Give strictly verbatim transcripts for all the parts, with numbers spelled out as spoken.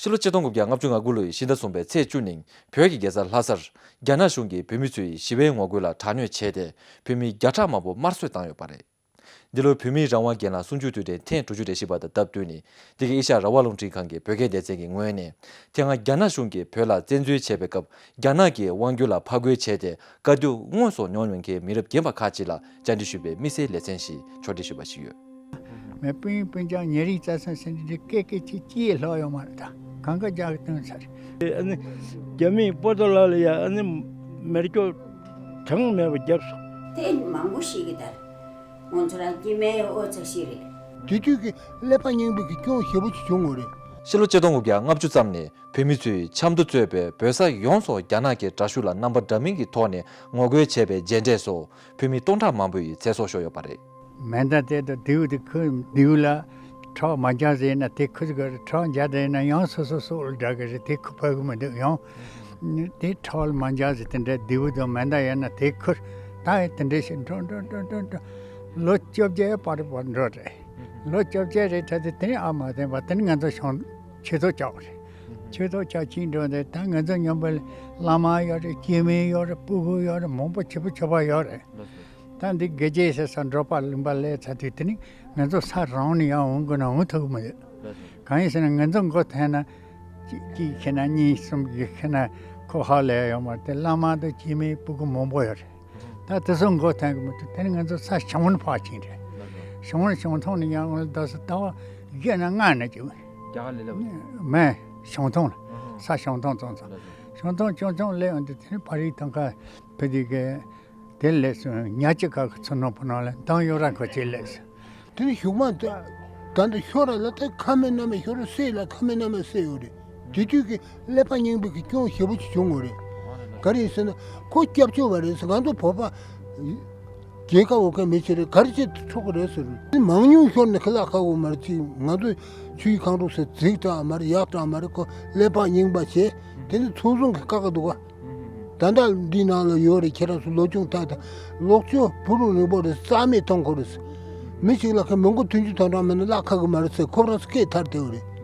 ཕྱི་ལོ་ཆིག་སྟོང་དགུ་བརྒྱ་ལྔ་བཅུ་ང་དགུ་ལོའི་ཕྱི་ཟླ་གསུམ་པའི་ཚེས་བཅུ་ཉིན་བོད་ཀྱི་རྒྱལ་ས་ལྷ་སར་རྒྱ་ནག་གཞུང་གིས་བོད་མི་ཚོའི་ཞི་བའི་ངོ་རྒོལ་ལ་དྲག་གནོན་བྱས་ཏེ། བོད་མི་བརྒྱ་ཕྲག་མང་པོ་དམར་གསོད་བཏང་ཡོད་པ་རེད། འདི་ལོའི་བོད་མིའི་རང་དབང་སྒེར་ལངས་གསུམ་བཅུའི་དུས་དྲན་ཐེངས་དྲུག་ཅུ་རེ་བཞི་པ་དང་སྟབས་བསྟུན་ནས། འདི་གའི་ཨེ་ཤ་ཡ་རང་དབང་རླུང་འཕྲིན་ཁང་གི་བོད་སྐད་སྡེ་ཚན་གྱི་ངོས་ནས། དེ་སྔ་རྒྱ་ནག་གཞུང་གིས་བོད་ལ་བཙན་འཛུལ་བྱས་པའི་སྐབས། རྒྱ་ནག་གིས་དབང་སྒྱུར་ལ་ཕར་རྒོལ་བྱས་ཏེ། དཀའ་སྡུག་དངོས་སུ་མྱོང་མྱོང་མཁན་མི་རབས་རྒན་པ་ཁག་ཅིག་ལ་བཅར་འདྲི་ཞུས་པའི་དམིགས་བསལ་ལེ་ཚན་ཞིག་ཕྱོགས་སྒྲིག་ཞུས་པ་ཞིག་ཡོད། མེ་སྤུན་སྤུན་ཀྱང་ཉེ་རིང་རྩ་ཚང་ཟེར་འདི་སྐད་སྐད་ཅིག་ཅིག་ལྷག་ཡོད་མ་རེད་ད། གང་ག་རྒྱག་གི་སྟོན་ཚར། ཨ་ནི་རྒྱ་མིས་པོ་ཏོ་ལ་ལ་ཡ་ཨ་ནི་མེ་སྒྱོགས་གྲངས་མེད་པ་བརྒྱབ་སོང་། དེ་མང་པོ་ཞིག་གིས་དར། ང་ཚོ་རང་སྐྱེ་མེད་ཨོ་ཚ་ཤི་རེད། དེ་དུས་ཀྱི་ཀླད་པ་རྙིང་པའི་གི་སྐྱོན་ཞེ་པོ་ཅིག་བྱུང་ངོ་རེད། ཕྱི་ལོ་ཆིག་སྟོང་དགུ་བརྒྱ་ལྔ་བཅུ་ཙམ་ནས་བོད་མི་ཚོས་ཆབ་མདོ་གཙོས་པའི་བོད་ས་ཡོངས་སུ་རྒྱ་ནག་གི་དྲག་ཤུགས་ལ་རྣམ་པ་འདྲ་མིན་གྱི་ཐོག་ནས་ངོ་རྒོལ་བྱས་པའི་རྗེས་འབྲས་སུ། བོད་མི་སྟོང་ཕྲག་མང་པོ་ཡི་ཚེ་སྲོག་ཤོར་ཡོད་པ་རེད། མེ་མདའ་དེ་དང་མདེའུ་དེ་ཁུར་མདེའུ་ལ་ཁྲག་མ་རྒྱག་ཟེར་ན་དེ་ཁུར་དགོས་རེད། ཁྲག་རྒྱག་ཟེར་ན་ཡང་སོ་སོ་སྲོག་ལ་འདྲ་གི་རེད། དེ་ཁུར་ཕོད་གི་མི་འདུག་ཡང་དེ་ཁྲག་ལ་མ་རྒྱག་ཟེར་དེ་འདྲའི་མདེའུ་དང་མེ་མདའ་ཡོད་ན་དེ་ཁུར། ད་ཡི་དེ་འདྲའི་ཞིག་འགྲོ་འགྲོ་འགྲོ་འགྲོ་འགྲོ། ལོ་བཅོ་བརྒྱད་བར་བར་འགྲོ་རེད། ལོ་བཅོ་བརྒྱད་རེད་ད། དེ་དེ་ནི་ཨ་མ་དེ་བ་དེ་ནི་ང་ཚོ་ཤོང་ཆོས་ཐོག་བཅག་རེད། ཆོས་ཐོག་བཅག་ཅིང་འགྲོ་དེ་ད་ང་ཚོ་མཉམ་པ་བླ་མ་ཡོད་རེད། སྐྱེ་དམན་ཡོད་རེད། སྤུ་གུ་ཡོད་རེད། མང་པོ་བྱེད་པོ་ཆོས་པ་ཡོད་རེད། ད་འདི་དགེ་རྒྱས་ཟེར་ས་འབྲོག་པ་ལུང་པ་སླེབས་ཚར་དུས་དེ་ནི་ང་ཚོ་ས་རང་ནས་ཡང་འོང་དགོས་ན་འོང་ཐུབ་ཀྱི་མི་འདུག་གང་ཡིན་ཟེར་ན་ང་ཚོ་མགོ་འཐོན་ན་གཅིག་གཅིག་ཁྱེར་ན་གཉིས་གསུམ་གྱིས་ཁྱེར་ན་ཁོ་ཧ་ལས་ཡོང་མ་རེད། དེ་བླ་མ་དང་སྐྱེ་དམན་སྤུ་གུ་མང་པོ་ཡོད་རེད། ད་དེ་ཚོ་མགོ་འཐོན་གྱི་མི་འདུག་དེ་ནི་ང་ཚོ་ས་ཞང་བོན་ཕར་ཕྱིན་རེད། ཞང་བོན་ཞང་ཐང་ནས་ཡང་ལ་ཟླ་བ་བརྒྱད་ན་ལྔ་ན་ཅིག་རྒྱ་གར་ལས་སླེབས། མེད། ཞང་ཐང་ལ། ས་ཞང་ཐང་ཙང་ཙང་། ཞང་ཐང་ཅུང་ཅུང་སླེབས་ཡོང་དུས་དེ་ནི་ཕ་རིའི་ཐང་ཁ་བུད་དེ་གི། དེ་ལས་སོང་ཉ་ཅི་ཁ་གི་ཚུར་ནང་བུ་ནང་ལ་འདང་གཡོ་ར་ཁོ་ཅི་ལས་སོང་། དེ་ནི་གཞུག་མ་དེ་ད་འདི་ཤོར་ར་ལ་དེ་ཁ་མེད་སྣ་མེད་ཤོར་ར་བསད་ལ་ཁ་མེད་སྣ་མེད་བསད་ཡོད་རེད། དེ་དུས་ཀྱི་ཀླད་པ་རྙིང་པའི་གི་སྐྱོན་ཞེ་པོ་ཅིག་བྱུང་ཡོད་རེད། ག་རེ་ཡིན་ཟེར་ན་ཁོ་སྐྱབས་བཅོལ་བ་རེད་ཟེར། ང་ཚོ་བོད་པ་རྒྱལ་ཁབ་འོག་གི་མི་ཅིག་རེད། ག་རེ་བྱེད་ཐུབ་ཀྱི་རེད་ཟེར། དེ་མང་ཉུང་ཤོར་ནས་ཁི་ལག་ཁ་གོ་མ་རེད། ཅིག་ང་ཚོ་ཆུའི་ཁང་རུ་ཟེར་འཛེག་དྲག་མ་རེད། ཡག་དྲག་མ་རེད། ཁོ་ཀླད་པ་རྙིང་པ་བྱས་དེ་ནི་ཚོང་ཟོང་གི་བཀག་གི་འདུག་ག་ད་ལྟ་འདི་ནང་ལ་ཡོད་རེད། ཁྱེད་རང་ཚོ་ལོ་ཆུང་ཐག་ཐག་ལོག་ཅོ་བུ་རུ་རིང་པོ་རེད། རྩ་མེད་གཏོང་དགོས་རེད། མི་ཞིག་ལ་ཁ་མི་མགོ་ཐུན་ཅུ་ཐོན་གྲངས་མེད་ན་བརླག་ཁ་གི་མ་རེད་ཟེར། ཁོ་རང་ཚོ་སྐད་ཐར་བསྡད་ཡོད་རེད།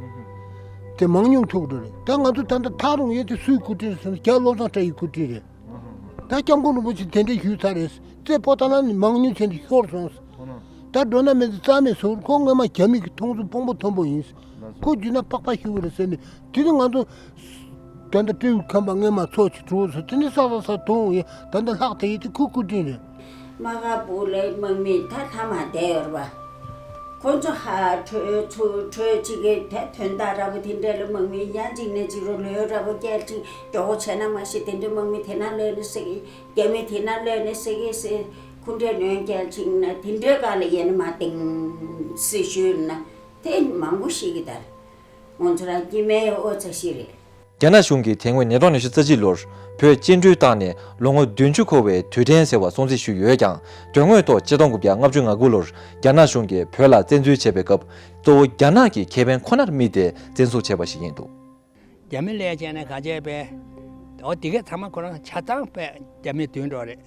དེ་མང་ཉུང་ཐུག་འགྲོ་རེད། ད་ང་ཚོ་ད་ལྟ་ཐག་རུང་ཡོད་དེ་སུའི་སྐུ་དྲིན་རེད་ཟེར་ན་རྒྱ་བློ་བཟང་བཀྲ་ཡི་སྐུ་དྲིན་རེད། ད་སྐྱབས་མགོན་རིན་པོ་ཆེ་དེ་འདྲས་ཞུས་ཚར་རེད། རྩེ་པོ་ཏ་ལ་ནི་མང་ཉུང་བྱས་ནས་ཤོར་སོང་། ད་འགྲོ་ན་མེད་ཚེ་རྩ་མེད་སོང་། ཁོ་སྔོན་མ་རྒྱ་མི་གི་མཐོང་ཚུལ་དཔང་པོ་མཐོན་པོ་ཡིན། ཁོ་བརྒྱུད་ན་པགས་པ་ཤི་བ་རེད་ཟེར་ནས་དེ་ནི་ང་ཚོ། ད་ལྟ་སྤྲེའུ་ཁམས་པ་སྔོན་མ་ཚོ་ཆུ་གྲུ་སོ་དེ་ནི་ས་ས་ས་དུང་ཡིན། ད་ལྟ་ལྷག་དེ་ཡིན་དེ་ཁུ་ཁུ་དྲིན་རེད། མ་ག་པུ་ལའི་དམག་མི་ད་ལྷ་མ་བསྡད་ཡོད་རེད་པ། ཁོ་ཚོ་ཧ་ཁྲོས་ཚུར་ཁྲོས་ཅིག་གི་དེ་དོན་དག་འདྲ་པོ་དེ་འདྲ་ལ་དམག་མི་ཡང་ཅིག་ནས་ཅིག་རུ་ལོས་འདྲ་པོ་སྐྱེལ་ཅིག་མགྱོགས་པོ་བྱས་ན་མ་ཤེས། དེ་འདྲའི་དམག་མི་དེ་ན་ལོས་ནི་སྲིད་ཀྱི་རྒྱ་མི་དེ་ན་ལོས་ནི་སྲིད་ཀྱི་སྲིད་ཁུ་འདྲའི་ནོན་སྐྱེལ་ཅིག་ན་དེ་འདྲའི་ག་ལ་ཡེ་ནི་མ་ཏིང་སྲིད་ཞུས་ན་དེ་མང་པོ་ཤེས་ཀྱི་ད་རེད། ང་ཚོ་རང་སྐྱེ་མེད་ཨོ་ཚ་ཤི་རེད། རྒྱ་ནག་གཞུང་གིས་དེ་སྔོན་ཉིས་སྟོང་ཉི་ཤུ་རྩ་གཅིག་ལོར་བོད་བཅིངས་འགྲོལ་བཏང་ནས་ལོ་ངོ་བདུན་ཅུ་འཁོར་བའི་དུས་དྲན་ཟེར་བ་སྲུང་བརྩི་ཞུས་ཡོད་ཀྱང་། དོན་དངོས་ཐོག་ཆིག་སྟོང་དགུ་བརྒྱ་ལྔ་བཅུ་ང་དགུ་ལོར་རྒྱ་ནག་གཞུང་གིས་བོད་ལ་བཙན་འཛུལ་བྱས་པའི་སྐབས། གཙོ་བོ་རྒྱ་ནག་གི་ཁེ་ཕན་ཁོ་ནར་དམིགས་ཏེ་བཙན་བཟུང་བྱས་པ་ཞིག་ཡིན་འདུག་རྒྱ་མི་ལས་བྱས་ནས་གང་བྱས་པས། འོ་དེ་གས་ཚང་མ་ཁོ་རང་ཆ་ཚང་པས་རྒྱ་མིས་བསྡུས་འགྲོ་རེད།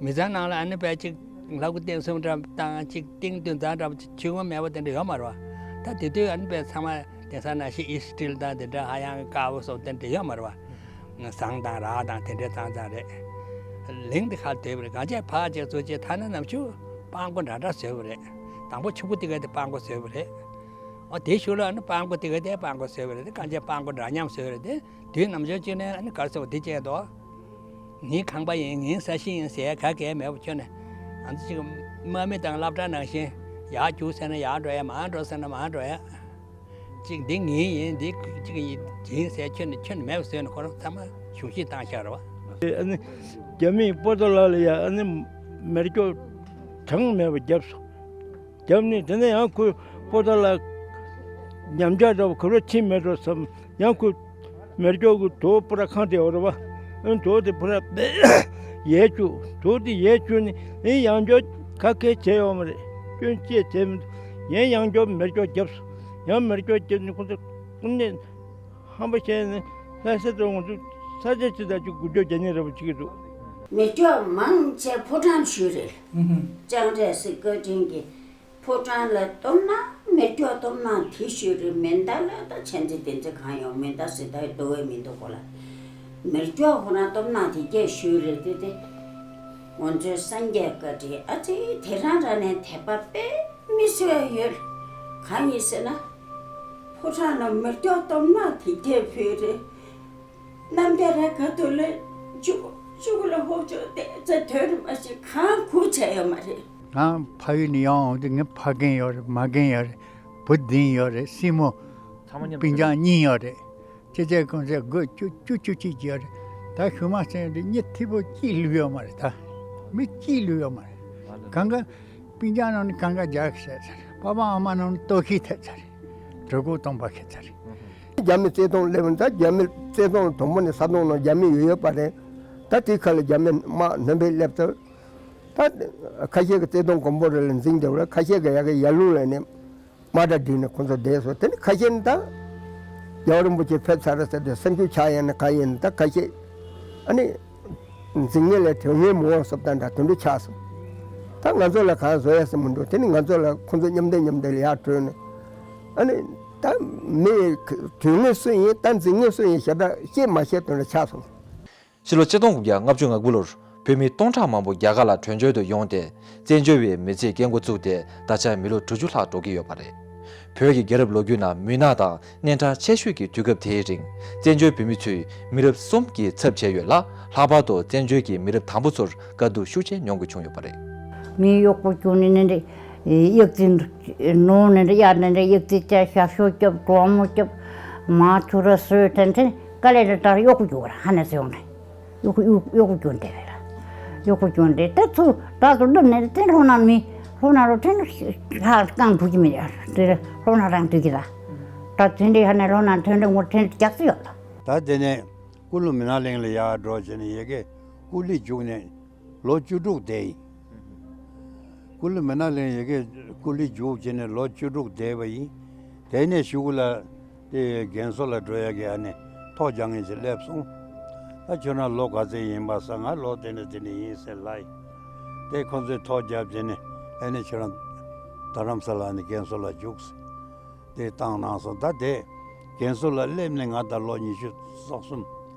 མི་ཚང་ནང་ལ་ཨ་ནི་པས་གཅིག་ལྷ་སྐུ་སྟེང་གསུམ་འདྲ་བཏང་། གཅིག་སྟེང་བདུན་ཚང་འདྲ་བོ་ཆུ་ངོ་མེད་པ་དེ་འདྲ་ཡོད་མ་རེད་པ། ད་དེ་དུས་ཨ་ནི་པས་ཚང་མ་དེང་སང་ནང་བཞིན་ཨིས་ཊིལ་དང་དེ་འདྲ་ཧ་ཡང་དཀར་པོ་སོགས་དེ་འདྲ་ཡོད་མ་རེད་པ། ཟངས་དང་རག་དང་དེ་འདྲའི་ཚང་ཚང་རེད། ལིང་དེ་ཁར་སྡོད་པ་རེད། གང་བྱས་ཕར་ཅིག་ཚུར་ཅིག་ཐ་ན་ནམ་ཞུ་སྤང་སྒོ་འདྲ་འདྲ་བཟོས་པ་རེད། དང་པོ་ཆུ་བོ་དེ་ག་དེ་སྤང་སྒོ་བཟོས་པ་རེད། ཨོ་དེའི་གཞུག་ལ་ཨ་ནི་སྤང་སྒོ་དེ་ག་དེ་སྤང་སྒོ་བཟོས་པ་རེད། དེ་གང་བྱས་སྤང་སྒོ་འདྲ་མཉམ་བཟོས་པ་རེད། དེ་དུས་ནམ་ཞོར་གཅིག་ནས་ཨ་ནི་ག་རེ་ཟེར་བ་དེ་བྱས་འདུག་ངའི་ཁང་པ་ཡིན། ངའི་ས་གཞི་ཡིན་ཟེར་ག་གེ་མེད་པ་ཁྱོན་ནས། ང་ཚོ་གཅིག་དམག་མི་དང་སློབ་གྲྭ་ནང་བཞིན་ཡར་རྒྱུགས་ཟེར་ན་ཡར་འགྲོ་ཡ། མར་འགྲོ་ཟེར་ན་མར་འགྲོ་ཡ། གཅིག་འདི་ངའི་ཡིན། འདི་གཅིག་ཡིན་ཟེར་ཁྱོན་ནས་ཁྱོན་ནས་མེད་པ་བཟོས་ནས་ཁོ་རང་ཚང་མ་གཞུང་བཞེས་བཏང་བཞག་རེད་པ། ཨ་ནི་རྒྱ་མིས་པོ་ཏོ་ལ་ལ་ཡ་ཨ་ནི་མེ་སྒྱོགས་གྲངས་མེད་པ་བརྒྱབ་སོང་། རྒྱབ་ནས་དེ་ནས་ཡང་ཁོས་པོ་ཏ་ལ་ཉམས་ཆག་འདྲ་བོ་ག་རེ་ཕྱིན་མེད་འགྲོ་བསམ། ཡང་ཁོས་མེ་སྒྱོགས་ཀྱི་དོ་པུ་ར་ཁང་དེ་ཡོད་རེད་པ། ཨ་ནི་དོ་དེ་པུ་ར་ཡལ་བཅུག་དོ་དེ་ཡལ་བཅུག་ནས་ཨེ་ཡང་བསྐྱར་ག་གེ་བྱས་ཡོད་མ་རེད། སྐྱོན་ཅི་བྱས་མི་འདུག་ཡང་ཡང་བསྐྱར་མེ་སྒྱོགས་བརྒྱབ་སོང་། ཡང་མེ་སྒྱོགས་བརྒྱབ་ནས་ཁོ་ཚོ་ཀུན་ནས་ཧམ་པ་བཤད་ནས་ལྷ་ས་དུ་ང་ཚོ་ས་ཆ་ཅི་ད་ཅིག་འགུལ་སྐྱོད་རྒྱག་ཉེན་རེད་པ་བྱེད་ཀྱི་འདུག་མེ་སྒྱོགས་མང་ཆེ་ཕོ་བྲང་ཞིག་རེད། ལྕང་རས་སི་བཀའ་དྲིན་གྱིས། ཕོ་བྲང་ལ་གཏོར་ན་ མེ་སྒྱོགས་སྟོབས་ན་དེ་ཞུས་རེད། མེ་མདའ་ལ་ད་ཆན་ཚེ་དེ་ཚེ་གང་ཡོང་མེ་མདའ་ཟེར་ད་ཡོད་དོ་བས་མི་འདུག་གོ་ལ། མེ་སྒྱོགས་ཁོ་རང་སྟོབས་ན་དེ་སྐད་ཞུས་རེད་དེ་དེ། ང་ཚོའི་སངས་རྒྱས་བཀའ་དྲིན་ཨ་ཙི་དེ་རང་རང་ནས་དད་པ་དཔེ་མི་སྲིད་པ་ཡོད། གང་ཡིན་ཟེར་ན། ཕོ་བྲང་ལ་མེ་སྒྱོགས་སྟོབས་ན་དེ་སྐད་ཕུལ་རེད། རྣམ་རྒྱལ་ར་ག་ཏུ་ལ་ཅུ་ཅུ་གུ་ལ་ཧོབ་ཅོ་ཏེ་ཙེ་དོན་རེ་མ་ཞིག་གང་ཁུ་ཆ་ཡོད་མ་རེད། ང་ཕ་ཡུལ་ནས་ཡོང་འོང་དུས་ངའི་ཕ་རྒན་ཡོད་རེད། མ་རྒན་ཡོད་རེད། བུ་བདུན་ཡོད་རེད། སྲིང་མོ་ཚང་མ་མཉམ་སྤུན་ཆ་གཉིས་ཡོད་རེད། ཅེ་ཅེ་གང་ཟེར་དགོས་ཅུ་ཅུ་ཅུ་ཅིག་ཡོད་རེད། ད་ཞུ་མ་ཟེར་འདི་གཉིད་ཐིབས་པོ་གཅིག་ལུས་ཡོད་མ་རེད། ད་མི་གཅིག་ལུས་ཡོད་མ་རེད། གང་ག་སྤུན་ཆ་ནང་ནས་གང་ག་རྒྱག་ཟེར་ཚར། པ་ཕ་ཨ་མ་ནང་ནས་ལྟོ་ཤི་ཐེབས་ཚར། གྲོད་ཁོག་སྟོང་པ་ཁེ་ཚར། རྒྱ་མི་བརྩེ་དུང་སླེབས་ན་ད་རྒྱ་མི་བརྩེ་དུང་དང་པོ་ནས་ས་དོང་ནང་རྒྱ་མི་ཡོད་ཡོད་པ་རེད། ད་དེའི་ཁ་ལ་རྒྱ་མི་དམག་ནོན་པའི་སླེབས་ཚར། ད་ཁ་ཤས་ཀྱི་བརྩེ་དུང་དགོན་པ་རེ་ལ་འཛིང་བསྡད་པ་རེད། ཁ་ཤས་ཀྱི་ཡ་གི་ཡར་ཀླུང་ལ་ནས་དམག་གྲ་བསྒྲིགས་ནས་ཁོང་ཚོ་བསྡད་སོང་། དེ་ནས་ཁ་ཤས་ནི་ད་རྒྱལ་བ་རིན་པོ་ཆེ་ཕེབས་ཚར་ཟེར་ཏེ་སེམས་ཤུགས་ཆག་ཡ་ནི་ག་ཡིན་ད་ཁ་ཤས་ཨ་ནི་འཛིང་ངེས་ལས་དོན་ངེས་མི་འོང་སོབ་ད་འདྲ་དེ་འདྲ་ཆགས་སོང་། ད་ང་ཚོ་ལ་གང་བཟོ་ཡ་སེམས་མི་འགྲོ། དེ་ནི་ང་ཚོ་ལ་ཁོང་ཚོ་མཉམ་བསྡད་མཉམ་བསྡད་ལ་ཡར་བྲོས་ནས་ཨ་ནི་ད་མི་དོན་ངེས་སུ་ཡིན་ད་འཛིང་ངེས་སུ་ཡིན་ཞེ་དྲག་བཤད་མ་བཤད་དོན་ལ་ཆགས་སོང་། ཕྱི་ལོ་ཆིག་སྟོང་དགུ་བརྒྱ་ལྔ་བཅུ་ང་དགུ་ལོར་བོད་མི་སྟོང་ཕྲག་མང་པོ་རྒྱ་གར་ལ་བྲོས་བྱོལ་དུ་ཡོང་སྟེ་བཙན་བྱོལ་བའི་མི་ཚེ་སྐྱེལ་འགོ་བཙུགས་ཏེ་ད་ཆ་མི་ལོ་དྲུག་ཅུ་ལྷག་འགྲོ་གི་ཡོད་པ་རེད། བོད་ཀྱི་རྒྱལ་རབས་ལོ་རྒྱུས་ནང་མུན་ནག་དང་གནས་འཕྲང་ཆེ་ཤོས་ཀྱི་དུས་སྐབས་དེའི་རིང་བཙན་བྱོལ་བོད་མི་ཚོས་མི་རབས་གསུམ་གྱི་ཚབ་བྱས་ཡོད་ལ། ལྷག་པར་དུ་བཙན་བྱོལ་གྱི་མི་རབས་དང་པོ་ཚོར་དཀའ་སྡུག་ཤུགས་ཆེ་མྱོང་དགོས་བྱུང་ཡོད་པ་རེད། མི་གཡོག་པོ་བྱུང་ནས་ནི་འདྲ་གཡག་རྩི་ནོར་ནས་འདྲ་གཡག་ནས་འདྲ་གཡག་རྩི་བཅག་ཞག་ཤོག་སྐྱོབ་གྲོག་མོ་སྐྱོབ་མ་ཆུ་ར་སོས་དྲན་དྲན་དཀའ་ལས་རེ་དྲག་གཡོག་པོ་རྒྱུག་པར་ཧ་ནས་སོང་ནས། གཡོག་པོ་གཡོག་གཡོག་པོ་གྱོན་བསྡད་རེད་ལ། གཡོག་པོ་གྱོན་བསྡད་ད་ཚུར་བྲག་ཏུ་བླུགས་ནས་དེ་ལྷོ་ནང་མི་ལྷོ་ནང་རུ་ཐོན་ཧ་རྐང་འགྲོ་གི་མི་རེད་དེ་ལྷོ་ནང་རང་དུས་ཀྱི་ལ། ད་དེ་འདྲའི་ཧ་ནས་ལྷོ་ནང་ཐོན་འདྲ་ངོ་ཐོན་རྒྱག་སུ་ཡོད་ལ། ད་དེ་ནས་ཀུ་ལུ་མི་ན་གླིང་ལ་ཡར་འགྲོ་བྱས་ནས་ཡ་གི་ཀུ་ལི་རྒྱུགས་ནས་ལོ་བཅུ་དྲུག་བསྡད་ཡིན། ཀུ་ལུ་མི་ན་གླིང་ཡ་གི་ཀུ་ལི་རྒྱུགས་བྱས་ནས་ལོ་བཅུ་དྲུག་བསྡད་པ་ཡིན། དེ་ནས་གཞུག་ལ། དེ་རྒན་གསོ་ལ་འགྲོ་ཡ་གི་ཨ་ནི་ཐོ་རྒྱག་མཁན་ཞིག་སླེབས་སོང་། ད་ཁྱོད་རང་ལོ་ག་ཚོད་ཡིན་པ་ས་ང་ལོ་དེ་འདྲ་དེ་འདྲ་ཡིན་ཟེར་ལབ་ཡིན། དེ་ཁོ་ཚོས་ཐོ་བརྒྱབ་རྗེས་ནས་ཨ་ནི་ཁྱོད་རང་རྡ་རམ་ས་ལ་ནས་རྒན་གསོ་ལ་རྒྱུགས་ཟེར། དེ་བཏང་གནང་སོང་། ད་དེ་རྒན་གསོ་ལ་སླེབས་ནས་ང་ད་ལོ་ཉི་ཤུ་རྩ་གསུམ་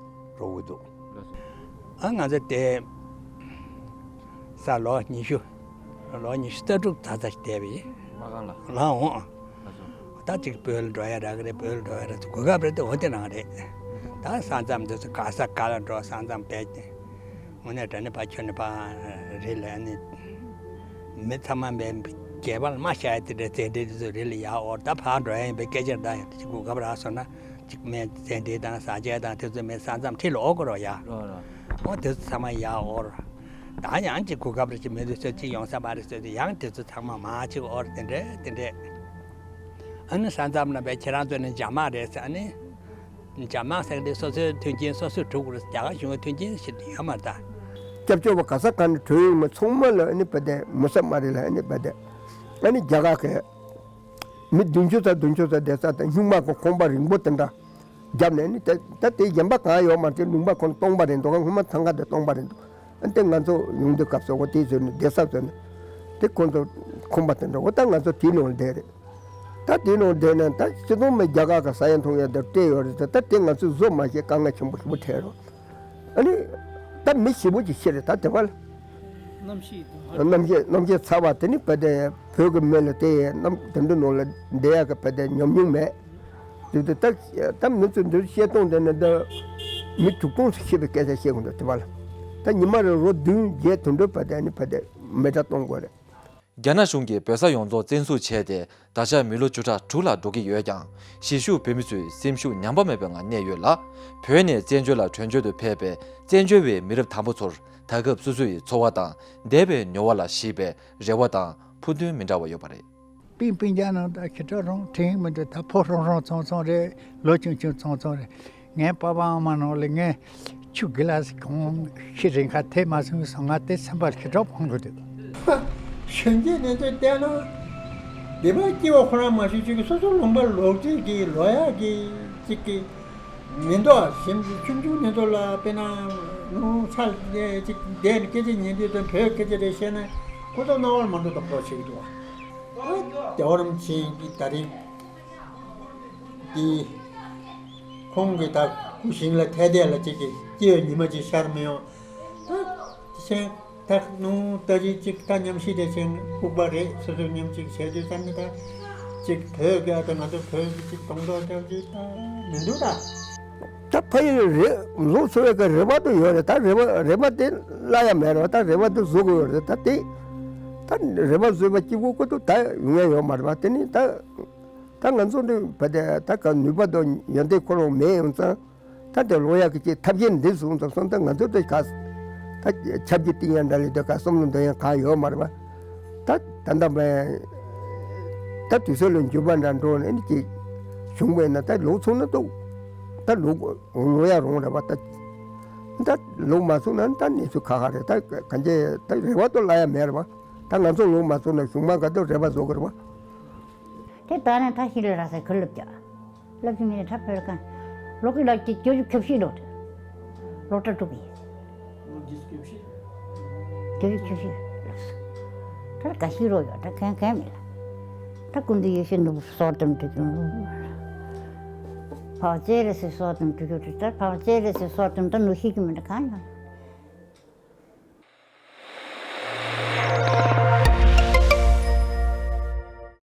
འགྲོ་གི་འདུག་ཨ་ང་ཚོ་དེ་ས་ལོ་ཉི་ཤུ། ལོ་ཉི་ཤུ་རྩ་དྲུག་ཙམ་ཙམ་ཞིག་བསྡད་པ་ཡིན། མ་གང་ལ། ལ་འོང་། ཨ་ཟོ། ད་ཅིག་བོད་ལ་འགྲོ་ཡ་རག་གི་རེད། བོད་ལ་འགྲོ་ཡ་རག་གོ་སྐབས་རེད་དེ་འོ་དེ་རང་རེད། ད་ས་མཚམས་འདི་ཚོ་ག་ས་ག་ལ་འགྲོ་ས་མཚམས་བེད་དེ། དངོས་གནས་དྲང་གནས་ཕ་ཁྱོད་ནི་ཕ་རེད་ལ་ཨ་ནི། མི་ཚང་མ་མེད་རྒྱལ་བ་ལ་མ་བཤད་ཡ་དེ་འདྲ་མཛད་འཕྲིན་དེ་ཚོ་རེད་ལ་ཡ་འོར་ད་ཕར་འགྲོ་ཡ་ཡིན་པའི་སྐད་ཆ་རེད། ད་ཡང་དེ་ཅིག་གོ་སྐབས་རག་སོང་ན་ཅིག་མི་མཛད་འཕྲིན་དང་ཟ་ཆས་དང་དེ་ཚོ་མི་ས་མཚམས་ཁྲིད་ལ་འོར་དགོས་རོགས་ཡ། རོ་རོ། འོ་དེ་ཚོ་ཚང་མ་ཡ་འོར། ད་ཡང་ཅིག་གོ་སྐབས་རེ་ཅིག་མི་འདུག་ཚོད་ཅིག་ཡོང་ས་མ་རེད་ཚོད་དེ་ཡང་དེ་ཚོ་ཚང་མ་མ་ཅིག་འོར་དེ་འདྲས་དེ་འདྲས། ཨ་ནི་ས་མཚམས་ན་བས་ཁྱེད་རང་ཚོ་ནི་འཇབ་དམག་རེད་ཟེར། ཨ་ནི་འཇབ་དམག་ཟེར་དེ་སོ་སོའི་མཐུན་རྐྱེན་སོ་སོས་སྒྲུབ་དགོས་རེད། རྒྱ་གར་གཞུང་གི་མཐུན་རྐྱེན་ཞིག་ཡོད་མ་རེད་ད། སྐྱབས་བཅོལ་བ་ག་ས་ག་ནས་བྲོས་ཡོང་མི་ཚང་མ་ལ་ཨ་ནི་བས་དེ་མུ་སབ་མ་རེད་ལ་ཨ་ནི་བས་དེ་ཨ་ནི་རྒྱ་གར་གི་མི་བདུན་ཅུ་ཙམ་བདུན་ཅུ་ཙམ་བསྡད་ས་དང་སྨྱུག་མ་གི་ཁང་པ་རིང་པོ་དེ་འདྲ་བརྒྱབ་ནས་ནི་དེ་ད་དེ་གཞན་པ་གང་ཡོད་མ་རེད། ལུང་པ་ཁོ་ན་སྟོང་པ་རེད་འདུག་སྔོན་མ་ཐང་ག་དེ་སྟོང་པ་རེད་འདུག་ཨ་ནི་དེ་ང་ཚོ་ཡོང་དུས་སྐབས་སུ་འོ་དེ་ཚོ་ནི་བསྡད་ས་ཚོ་ནི་དེ་ཁོ་ཚོ་ཁང་པ་དེ་འདྲ་འོ་ད་ང་ཚོ་དེའི་ནང་བསྡད་རེད། ད་དེའི་ནང་བསྡད་ནས་ད་སྤྱི་ཚོགས་མི་རྒྱ་གར་གི་ས་ཡ་མཐོང་ཡ་དེ་སྤྲད་ཡོད་རེད་ཟེར། ད་དེ་ང་ཚོས་བཟོ་མ་ཤེས་དཀའ་ངལ་ཆེན་པོ་ཞེ་པོ་འཕྲད་རོགས། ཨ་ནི་ད་མི་ཞེ་པོ་ཅིག་ཤི་རེད་ད་དེ་བ་ལ། གནམ་གཤིས་དང་། གནམ་གཤིས་གནམ་གཤིས་ཚ་བ་དེ་ནི་བ་དེ་བོད་ཀྱི་མི་ལ་དེ་གནམ་དེ་འདྲ་ནང་ལ་བསྡད་ཡག་གི་བ་དེ་ཉམས་མྱོང་མེད། དེ་དུས་ད་ད་མི་ཚོ་འདིར་བཤད་སྟངས་དེ་ནི་ད་མི་དྲུག་སྟོང་ཞིག་ཤི་བའི་སྐད་ཆ་བཤད་གི་འདུག་དེ་བ་ལ། ད་ཉི་མ་རེ་རོ་བདུན་བརྒྱད་དེ་འདྲ་བ་དེ་ནི་བ་དེ་མེ་དྲག་གཏོང་དགོས་རེད། རྒྱ་ནག་གཞུང་གིས་བོད་ས་ཡོངས་རྫོགས་བཙན་བཟུང་བྱས་ཏེ་ད་ཆ་མི་ལོ་བཅུ་ཕྲག་དྲུག་ལ་འགྲོ་གི་ཡོད་ཀྱང་གཞིས་བཞུགས་བོད་མི་ཚོའི་སེམས་ཤུགས་ཉམས་པ་མེད་པའི་ངང་གནས་ཡོད་ལ། བོད་ནས་བཙན་བྱོལ་ལ་བྲོས་བྱོལ་དུ་ཕེབས་པའི་བཙན་བྱོལ་བའི་མི་རབས་དང་པོ་ཚོར་ད་སྐབས་སོ་སོ་ཡི་འཚོ་བ་དང་འདས་པའི་མྱོང་བ་ལ་གཞིགས་པའི་རེ་བ་དང་ཕུགས་འདུན་མི་འདྲ་བ་ཡོད་པ་རེད། སྤུན་སྤུན་ཀྱག་ནང་ད་ཁྱི་ཁྲག་རོང་དྲིན་མི་འདུག་ད་ཕོ་ཧྲོང་ཧྲོང་ཚོང་ཚོང་རེད། ལོ་ཆུང་ཆུང་ཚོང་ཚོང་རེད། ངའི་པ་ཕ་ཨ་མ་ནང་ལ་ངས་ཆུ་གི་ལ་སི་གང་ཤི་རིང་ཁ་ཐེ་མ་སོང་སོང་ང་དེ་སེམས་པ་ཁྱི་ཁྲག་ཕོང་གི་འདུག་གཞོན་སྐྱེས་ནས་ཚོད་བལྟས་ན། སྡེ་པ་སྐྱེ་བ་ཁོ་རང་མ་ཤི་ཆོག་གི་སོ་སོ་ལུང་པ་ལོག་ཅིག་གི་ལོ་ཡག་གི་ཅིག་གི་མི་འདུག་གཞོན་སྐྱེས་ཆུང་ཆུང་ནས་ཚོ་ལ་དཔེར་ན་ནུ་ཚ་ཅིག་བསྡད་ནས་སྐད་ཆ་ཉན་དུས་དང་བོད་སྐད་ཆ་རེ་བཤད་ན་ཁོ་ཚོ་རྣ་བར་མ་འགྲོ་དང་པོ་བྱེད་ཀྱི་འདུག་རྒྱལ་བ་རིན་པོ་ཆེ་གི་ད་རིང་འདི་ཁོང་གི་ད་སྐུ་ཞིང་ལ་ཐལ་ཐལ་ལ་ཅིག་གི་སྐྱེ་བའི་ཉི་མ་ཅིག་ཤར་མི་ཡོང་། ད་དེ་བཞིན་ད་ནུ་ད་ཅིག་ཅིག་ད་མཉམ་ཤི་དེ་བཞིན་ལྐུགས་པ་རེད། སོ་སོ་མཉམ་ཅིག་བྱས་དུས་ཙམ་ནི་ད་ཅིག་བོད་ཀྱི་ཨ་ད་ང་ཚོ་བོད་ཀྱི་ཅིག་གདོང་ཐོག་ཐལ་ཅིག་ད་མི་འདུག་ད། ད་ཕ་ཡུལ་རེ་ལོ་ཚོ་བའི་ཀ་རེ་བ་དུ་ཡོད་རེད། ད་རེ་བ་རེ་བ་དེ་བརླག་ཡ་མེད་རེད་བ། ད་རེ་བ་དུ་བཟོ་དགོས་ཡོད་རེད། ད་དེ་ད་རེ་བ་བཟོས་པ་གཅིག་པོ་ཀུ་ཏུ་ད་ཡོང་ཡ་ཡོད་མ་རེད་བ། དེ་ནི་ད་ད་ང་ཚོ་འདི་བ་དེ་ད་ག་ནུས་པ་དང་ཡོན་ཏན་ཁོ་རང་མེད་ཡོང་ཙང་ད་དེ་ལོ་ཡ་གི་ཅིག་ཐབས་ཤེས་འདི་བཟུང་ཙམ་སོང་ད་ང་ཚོ་དེ་ག་ད་ཆབ་ཀྱི་གཏིང་ཡ་འདྲ་ལས་དེ་ག་བསམ་བློ་འདོན་ཡ་ག་ཡོད་མ་རེད་བ། ད་ད་ལྟ་བས་ད་དུས་ཚོད་ལ་འགྱུར་བ་འདྲ་འགྲོ་ནས་ནི་ཅིག་བྱུང་བས་ན་ད་ལོ་ཚུགས་ན་ཏོག་ད་ལོ་ལོ་ཡ་རོང་རེད་བ། ད་ད་ལོ་མ་ཚུགས་ན་ད་གནས་ཚུལ་ཁ་ཁ་རེད། ད་གང་ཅི་ད་རེ་བ་ཏོ་ལ་ཡ་མེད་རེད་བ། ད་ང་ཚོ་ལོ་མ་ཚུགས་ན་གཞུང་མ་ག་ཏོ་རེ་བ་བཟོ་གི་རེད་བ། དེ་ད་ནས་ད་ཤི་ལ་ར་ས་ཁུ་ལབ་ཀྱ་ལབ་ཀྱི་མིན་ད་ཕེར་ག་ལོ་གི་ལ་ཅི་ཅོ་ཅི་ཁྱབ་ཤི་ལོ་ལོ་ཏྲ་ཏུ་གི་ཅོ་ཅི་ཁྱབ་ཤི་ལོ་ད་ག་ཤི་རོ་ཡོད་ད་གན་གན་མི་ལ་ད་ཀུན་ཏུ་ཡེ་ཤེས་ནུབ་སོ་དམ་དུ་ཀྱང་ཕ་ཅེ་རེ་སི་སོ་དམ་དུ་ཀྱང་ད་ཕ་ཅེ་རེ་སི་སོ་དམ་ད་ནུ་ཤི་གི་མི་ད་གང་ཡང་